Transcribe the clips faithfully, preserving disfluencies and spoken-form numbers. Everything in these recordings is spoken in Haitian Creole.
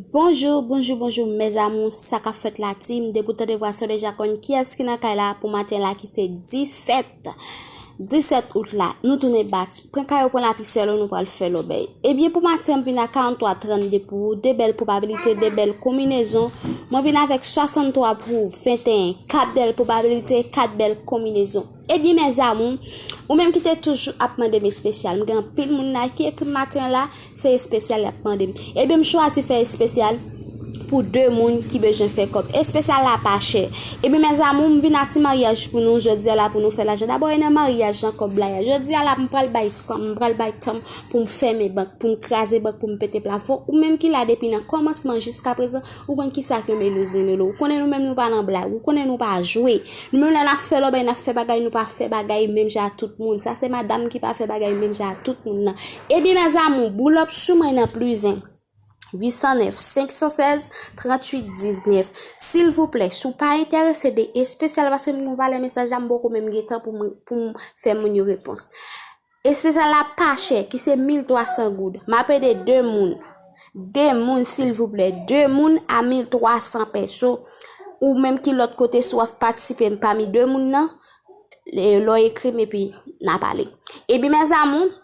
Bonjou, bonjou, bonjou, mes amours, sa k ap fèt la, team? Depi w tande vwa sa, w deja konn kiyès ki nan kay la pou maten la, ki se disèt, disèt out la. Nou tounen back. Pran kaye w, pran lapisèl ou, nou pral fè lòbèy. Ebyen, pou maten, m vin ak karant twa trannde pou ou, de bèl pwobabilite, de bèl konminezon. Mwen vin avèk swasanntwa pou venteyen, kat bèl pwobabilite, kat bèl konminezon. Ebyen, mes amours, ou menm ki te toujou ap mande m espesyal, m gen anpil moun la ki ekri m maten la, se espesyal y ap mande m. Ebyen, m chwazi fè espesyal pou de moun ki bezwen fè kòb. Espesyal la pa chè. Ebyen, mes amours, m vin ak ti maryaj pou nou jodi a la pou nou fè lajan. Dabò, e nan maryaj lan kòb la ye. Jodi a la, m pral bay san m, m pral bay tan m pou m fèmen bank, pou m kraze bank, pou m pete plafon. Ou menm ki la depi nan kòmansman jiska prezan, ou konn kisa k yon melouzin melo. Ou konnen nou menm nou pa nan blag, ou konnen nou pa jwe. Nou menm lè n ap fè lòbèy, n ap fè bagay, nou pa fè bagay menm jan ak tout moun. Sa se madanm ki pa fè bagay menm jan ak tout moun nan. Ebyen, mes amours, boulòp sou mwen nan plizen. Uitsannèf, senksansèz, tranntuit, diznèf. Silvouplè, si w pa enterese de espesyal, paske m gen valè mesaj la, m poko menm gen tan pou m, pou m fè moun yo repons. Espesyal la pa chè, ki se mil twa san goud. M ap ede de moun. De moun, silvouplè. De moun a mil twa san pèso. Ou menm ki lòt kote, si w ap patisipe pami de moun nan, lè w ekri m epi n a pale. Ebyen, mes amours,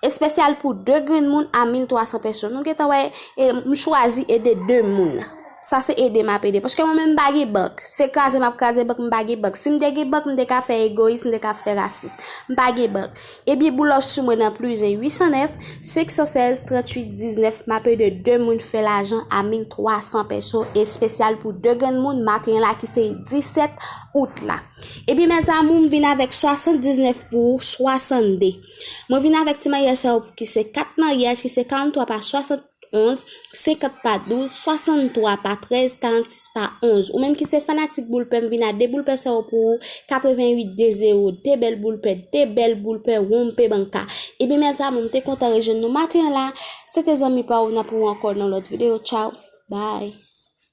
espesyal pou de grenn moun a mil twa san pèso. Nou gentan wè, e, m chwazi ede de moun. Sa se ede m ap ede. Paske mwen menm m pa gen bank. Se kraze m ap kraze bank, m pa gen bank. Si m te gen bank, m te ka fè egoyis, m te ka fè rasis. M pa gen bank. Ebyen, boulòp sou mwen nan plizen uitsannèf, senksansèz, tranntuit, diznèf, m ap ede de moun fè lajan a mil twa san pèso, espesyal pou de grenn moun, maten la ki se disèt out la. Ebyen, mes amours, m vin avèk swasanndiznèf pou swasannde. Mwen vin avèk ti maryaj sa yo ki se kat maryaj, ki se karant twa pa swasannonz, senkant pa douz, swasanntwa pa trèz, karannsis pa onz. Ou menm ki se fanatik boul pè, m vin a de boul pè sa yo pou ou, katrevenuit de zewo, de bèl boul pè, de bèl boul pè, wonpe banka. Ebyen, mes amours, m te kontan rejwenn nou maten an la. Se te zanmi pa ou, n ap wè ankò nan lòt videyo. Tchao, bye.